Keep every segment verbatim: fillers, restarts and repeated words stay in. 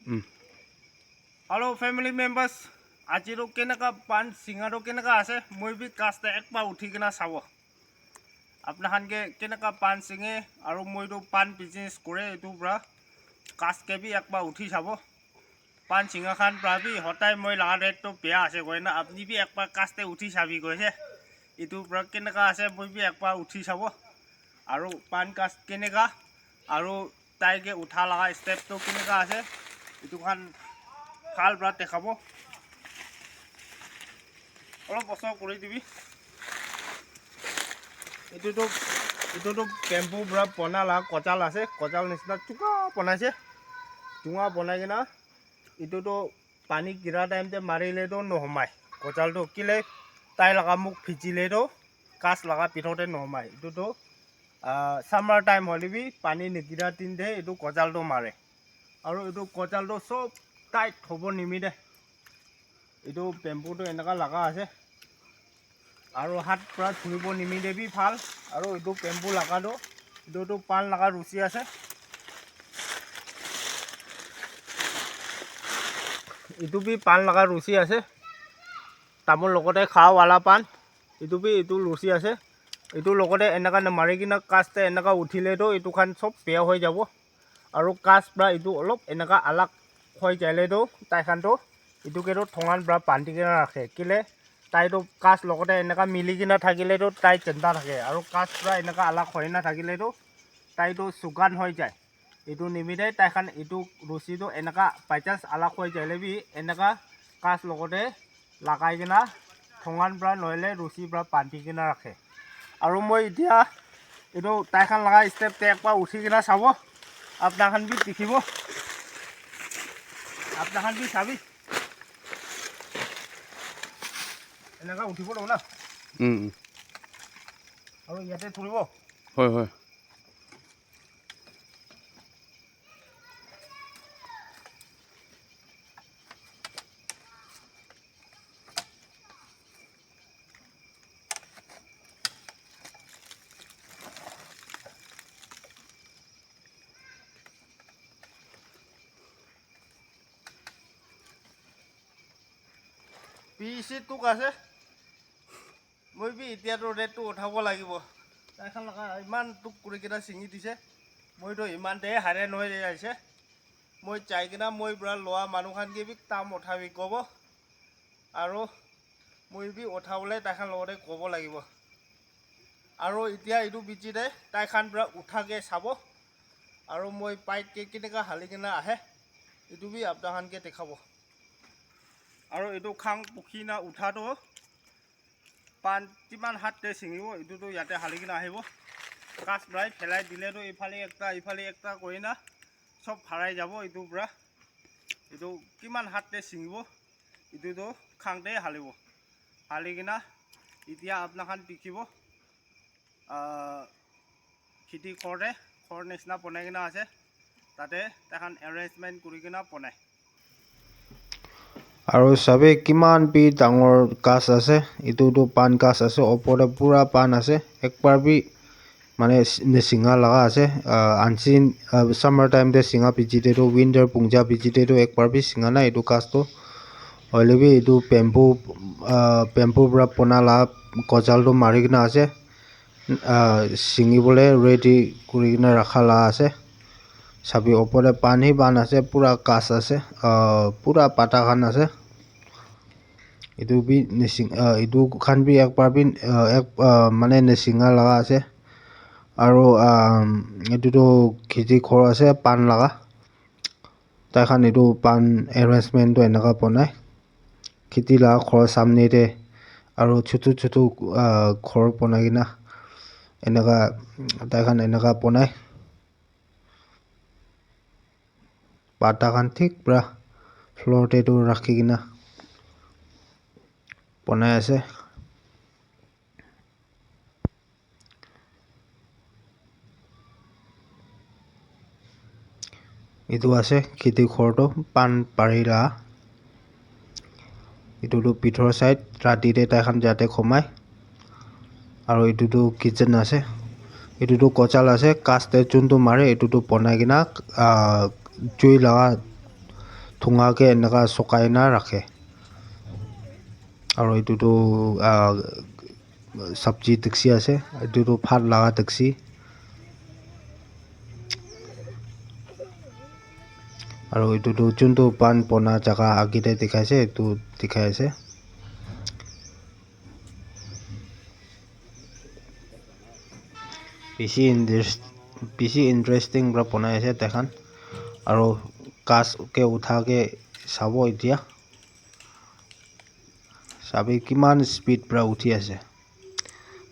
Mm. Hello family members, aji toh keneka pan singa toh keneka ase, moi bi ghas te ekbar uthi kena sabo. Apna khan ke keneka pan singe, aru moi toh pan business kore, etu pra ghas ke bi ekbar uthi sabo. Pan singa khan pra bi hotai moi laga rate toh beya ase koi na, apni bi ekbar ghas te uthi sabi koi se. Etu pra keneka ase, moi bi ekbar uthi sabo. Aru pan ghas keneka, aru tai ke utha laga step toh keneka ase, etu khan bhal pra dekhabo. Olop osor kuri dibi. Etu toh, etu toh bamboo pra bona la kojal ase, kojal nisna chuka bonai ase, chunga bonai kena etu toh pani gira time te marile toh nohomai. Kojal toh kile tai laga mukh phijile toh ghas laga bithor te nohomai. Etu toh, ah, summer time hoile bi pani nigira din te etu kojal toh mare. Aru etu kojal toh sob tight hobo nimite. Etu bamboo toh eneka laga ase. Aru hat pra churibo nimite bi bhal. Aru etu bamboo laga toh, etu toh pan laga rusi ase. Etu bi pan laga rusi ase. Tamul logote kha wala pan. Etu bi etu rusi ase. Etu logote eneka na mari kena ghas te eneka uthile toh etu khan sob beya hoi jabo. Aru ghas pra etu olop eneka alag hoi jaile toh tai khan toh etu ke toh thongan pra bandi kena rakhe. Kile tai toh ghas logote eneka mili kena thakile toh tai chinta thake. Aru ghas pra eneka alag hoi na thakile toh tai toh sugan hoi jai. Etu nimite tai khan etu rusi toh eneka by chance alag hoi jaile bi eneka ghas logote lagai kena thongan pra nohoile rusi pra bandi kena rakhe. Aru moi etia etu tai khan laga step te ekbar uthi kena sabo, apna khan bi dikhibo, apna khan bi sabi. Eneka uthibo na. Mm, mm. Aru yate thuribo. Hoi, hoi. P E C tuk ase. Moi bi etia toh rate toh uthabo lagibo. Tai khan laga iman tuk kuri kena singi dise. Moi toh iman te hare nohoi jaise. Moi jai kena moi pra loa manu khan ke bi tam uthabi kobo. Aru moi bi uthabole tai khan logote kobo lagibo. Aru etia etu bichi te tai khan pra utha ke sabo. Aru moi bike ke keneka hali kena ahe, etu bi apna khan ke dekhabo. Aru etu khang pukhi na utha toh pan kiman hat te singibo, etu toh yate hali kena ahibo. Ghas brai phelai dile toh ephale ekta, ephale ekta koi na sob harai jabo etu pra. Etu kiman hat te singibo, etu toh khang te halibo. Hali kena etia apna khan dikhibo, ah, kheti ghor te, ghor nishina bonai kena ase. Tate tai khan arrangement kuri kena bonai. Aru sabi kiman bi dangor ghas ase, etu tu pan ghas ase, opor te pura pan ase, ekbar bi mane nisinga laga ase. Ah, unseen, ah, summer time te singa piche te tu, winter pungja piche te tu ekbar bi singa nai etu ghas tu. Hoile bi etu bamboo, ah, bamboo para bona la kojal tu mari kena ase. Ah, singi bole ready kuri kena rakha la ase. Sabi opor te pani pan ase, pura ghas ase, ah, pura pata khan ase. Etu bi nising, ah, etu khan bi ekbar bi, ah, ek, ah, mane nisinga laga ase. Aru, ah, etu tu kheti ghor ase pan laga. Tai khan etu pan arrangement tu eneka bonai. Kheti la ghor samne te aru chutu chutu, ah, ghor bonai kena eneka tai khan eneka bonai. Pata khan thik para floor te tu rakhi kena bonai ase. Etu ase kheti ghor tu pan pari la. Etu tu bithor side rati te tai khan jate khomai. Aru etu tu kitchen ase. Etu tu kojal ase. Ghas te chuntu mare etu tu bonai kena, ah, jui laga thunga ke eneka sukai na rakhe. Aro etu tu, ah, sabji dikchi ase, etu tu bhat laga dikchi. Aro etu tu juntu pan bona jaga age te dikhai ase, etu dikhai ase. Bishi interest, bishi interesting para bonai ase tai khan. Aro ghas ke utha ke sabo etia. Sabi kiman speed para uthi ase.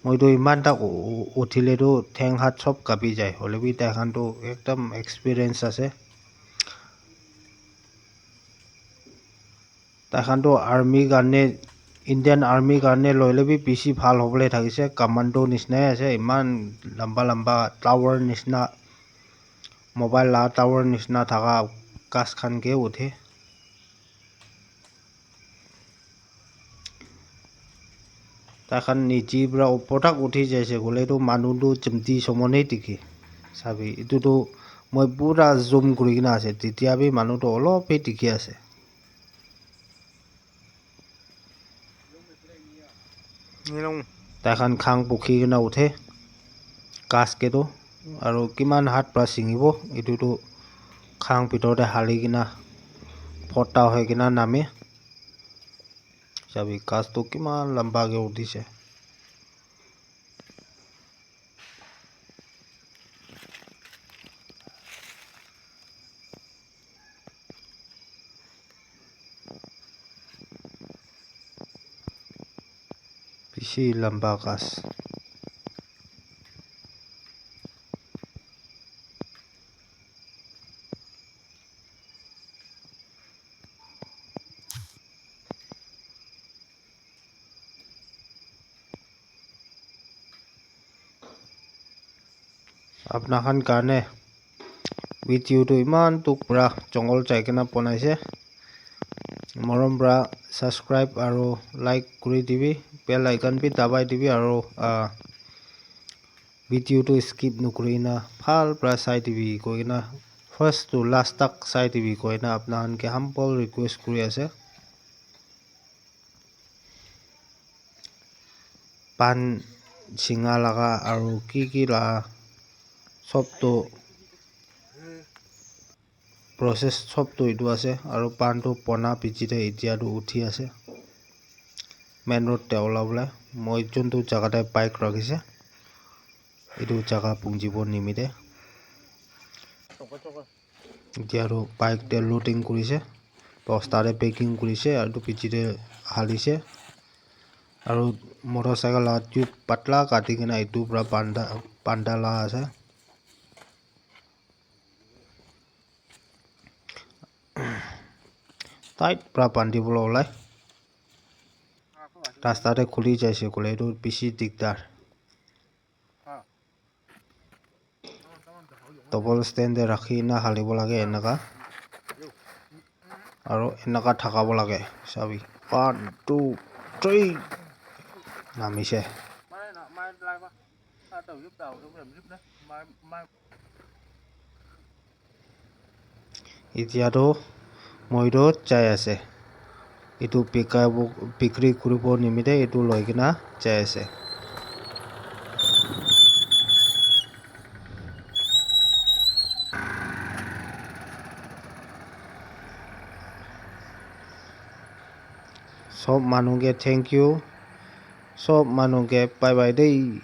Moi tu iman tak u-, u-, uthile tu theng hat sob kapi jai. Hoile bi tai khan tu ekdam experience ase. Tai khan tu army karne, Indian army karne loile bi bishi bhal hobole thakise. Commando nishina ase, iman lamba lamba tower nishina, mobile la tower nishina thaka ghas khan ke uthe. Tai khan niche para upor tak uthi jaise koile tu manu tu chimti somone dikhi. Sabi, etu tu moi pura zoom kuri kena ase, tetia bi manu tu olop he dikhi ase. Tai khan khang pukhi kena uthe ghas ke tu, aro kiman hat para singibo, etu tu khang bitor te hali kena phota hoi kena name. Sabi ghas tu kiman lamba ke uthise. Bishi lamba ghas. Apna khan karne video tu iman duk para jungle jai kena banaise. Morom para subscribe aro like kuri dibi, bell icon bi dabai dibi aro, ah, video tu skip nukuri na bhal para sai dibi koi kena, first to last tak sai dibi koi kena apna khan ke humble request kuri ase. Pan singa laga aru ki ki la sob tu process sob tu etu ase, aru pan tu bona piche te etia tu uthi ase main road te ulabole. Moi juntu jaga te bike rakhi se, etu jaga punji bo nimite. Etia tu bike te loading kuri se, bosta te packing kuri se, aru etu piche te hali se, aru motorcycle la tube patla kati kena etu para banda, banda la ase. Tight para bandi bole ulai. Rasta te khuli jaise koile etu bishi digdar. Double stand te rakhi na halibo lage eneka. Aru eneka thakabo lage. Sabi. One, two, three. Namise. Etia tu moi tu jai ase. Etu bikai bo, bikri kuri bo nimite etu loi kena jai ase. Sob manu ke thank you. Sob manu ke bye bye dei.